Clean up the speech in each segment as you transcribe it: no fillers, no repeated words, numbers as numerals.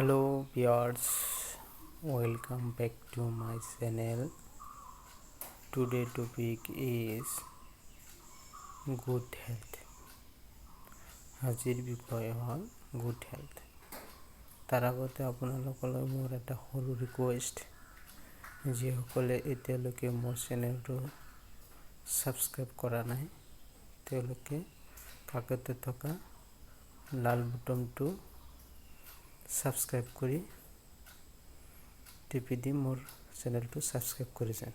Hello viewers, welcome back to my channel. Today topic is good health. আজিৰ বিষয় হ'ল good health. তাৰ আগতে আপোনালোকলৈ মোৰ এটা সৰু ৰিকুৱেষ্ট, যিসকলে এতিয়ালৈকে মোৰ চেনেলটো ছাবস্ক্ৰাইব কৰা নাই, তেওঁলোকে কাষতে থকা লাল বুটনটো ছাবস্ক্ৰাইব কৰি টিপি দি মোৰ চেনেলটো ছাবস্ক্ৰাইব কৰি যায়।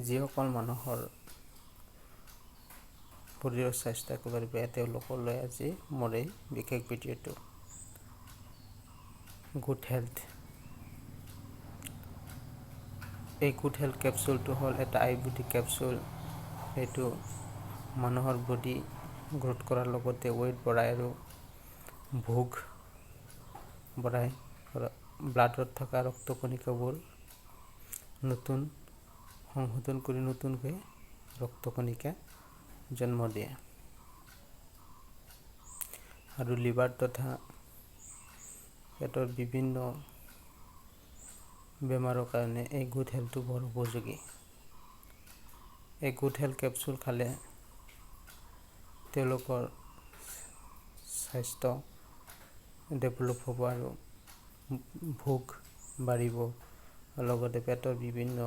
যিসকল মানুহৰ শৰীৰৰ স্বাস্থ্য একেবাৰে বেয়া, তেওঁলোকলৈ আজি মোৰ এই বিশেষ ভিডিঅ'টো। গুড হেল্থ, এই গুড হেল্থ কেপচুলটো হ'ল এটা আয়ুৰ্বেদিক কেপচুল। এইটো মানুহৰ বডি গ্ৰ'থ কৰাৰ লগতে ৱেইট বঢ়ায় আৰু ভোক বঢ়ায়, ব্লাডত থকা ৰক্তকণিকাবোৰ নতুন সংশোধন কৰি নতুনকৈ ৰক্তকণিকা জন্ম দিয়ে আৰু লিভাৰ তথা পেটৰ বিভিন্ন বেমাৰৰ কাৰণে এই গুড হেল্থটো বৰ উপযোগী। এই গুড হেল্থ কেপচুল খালে তেওঁলোকৰ স্বাস্থ্য ডেভেলপ হ'ব আৰু ভোক বাঢ়িব, লগতে পেটৰ বিভিন্ন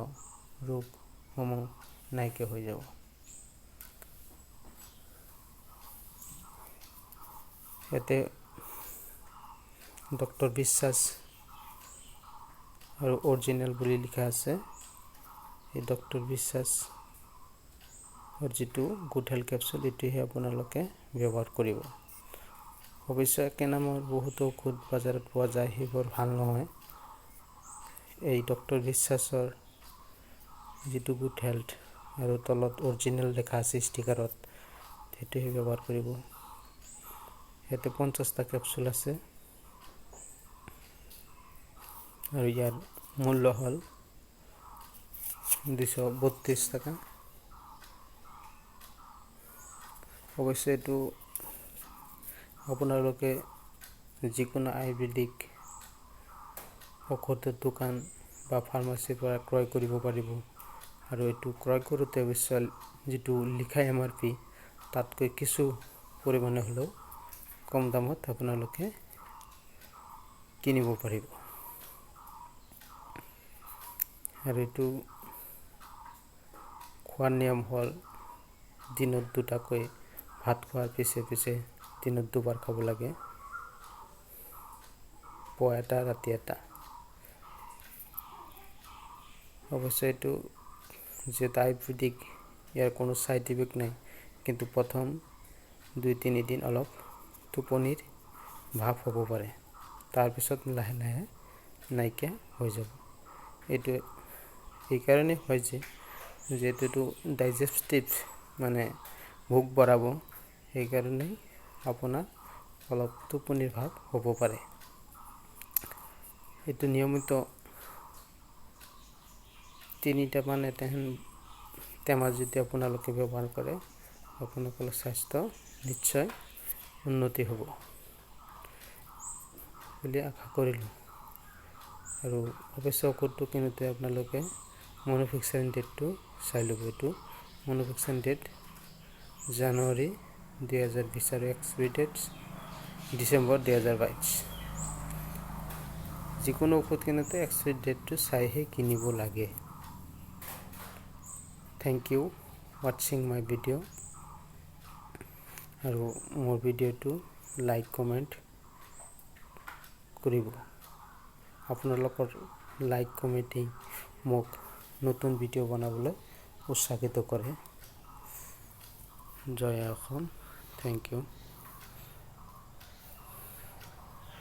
ৰোগসমূহ নাইকিয়া হৈ যাব। ইয়াতে ডক্টৰ বিশ্বাস আৰু অৰিজিনেল বুলি লিখা আছে। এই ডক্টৰ বিশ্বাস যিটো গুড হেল্থ কেপচুল, এইটোহে আপোনালোকে ব্যৱহাৰ কৰিব। অৱশ্যে একে নামৰ বহুতো ঔষধ বজাৰত পোৱা যায়, সেইবোৰ ভাল নহয়। এই ডক্টৰ বিশ্বাসৰ যিটো গুড হেল্থ আৰু তলত অৰিজিনেল লেখা আছে ষ্টিকাৰত, সেইটোহে ব্যৱহাৰ কৰিব। ইয়াতে 50টা কেপচুল আছে আৰু ইয়াৰ মূল্য হ'ল 232 টকা। অৱশ্যে এইটো আপোনালোকে যিকোনো আয়ুৰ্বেদিক ঔষধৰ দোকান বা ফাৰ্মাচীৰ পৰা ক্ৰয় কৰিব পাৰিব। আৰু এইটো ক্ৰয় কৰোঁতে অৱশ্যে যিটো লিখা MRP, তাতকৈ কিছু পৰিমাণে হ'লেও কম দামত আপোনালোকে কিনিব পাৰিব। আৰু এইটো খোৱাৰ নিয়ম হ'ল দিনত দুটাকৈ ভাত খোৱাৰ পিছে পিছে দিনত দুবাৰ খাব লাগে, পুৱা এটা, ৰাতি এটা। অৱশ্যে এইটো যিহেতু আয়ুৰ্বেদিক, ইয়াৰ কোনো ছাইড ইফেক্ট নাই, কিন্তু প্ৰথম 2-3 দিন অলপ টোপনিৰ ভাৱ হ'ব পাৰে, তাৰপিছত লাহে লাহে নাইকিয়া হৈ যাব। এইটো এইকাৰণেই হয় যে যিহেতু এইটো ডাইজেষ্টিভ মানে ভোক বঢ়াব, সেইকাৰণেই আপোনাৰ অলপ টোপনিৰ ভাৱ হ'ব পাৰে। এইটো নিয়মিত তিনিটামান এতেহেন টেমা যদি আপোনালোকে ব্যৱহাৰ কৰে, আপোনালোকৰ স্বাস্থ্য নিশ্চয় উন্নতি হ'ব বুলি আশা কৰিলোঁ। আৰু অৱশ্যে ঔষধটো কিনোতে আপোনালোকে মেনুফেকচাৰিং ডেটটো চাই ল'ব। এইটো মেনুফেকচাৰিং ডেট জানুৱাৰী 2020 আৰু এক্সপায়াৰী ডেট ডিচেম্বৰ 2022। যিকোনো ঔষধ কিনোতে এক্সপায়াৰী ডেটটো চাইহে কিনিব লাগে। Thank you ৱাটছিং my video. আৰু মোৰ ভিডিঅ'টো লাইক কমেণ্ট কৰিব। আপোনালোকৰ লাইক কমেণ্টেই মোক নতুন ভিডিঅ' বনাবলৈ উৎসাহিত কৰে। Joy Assam. Thank you.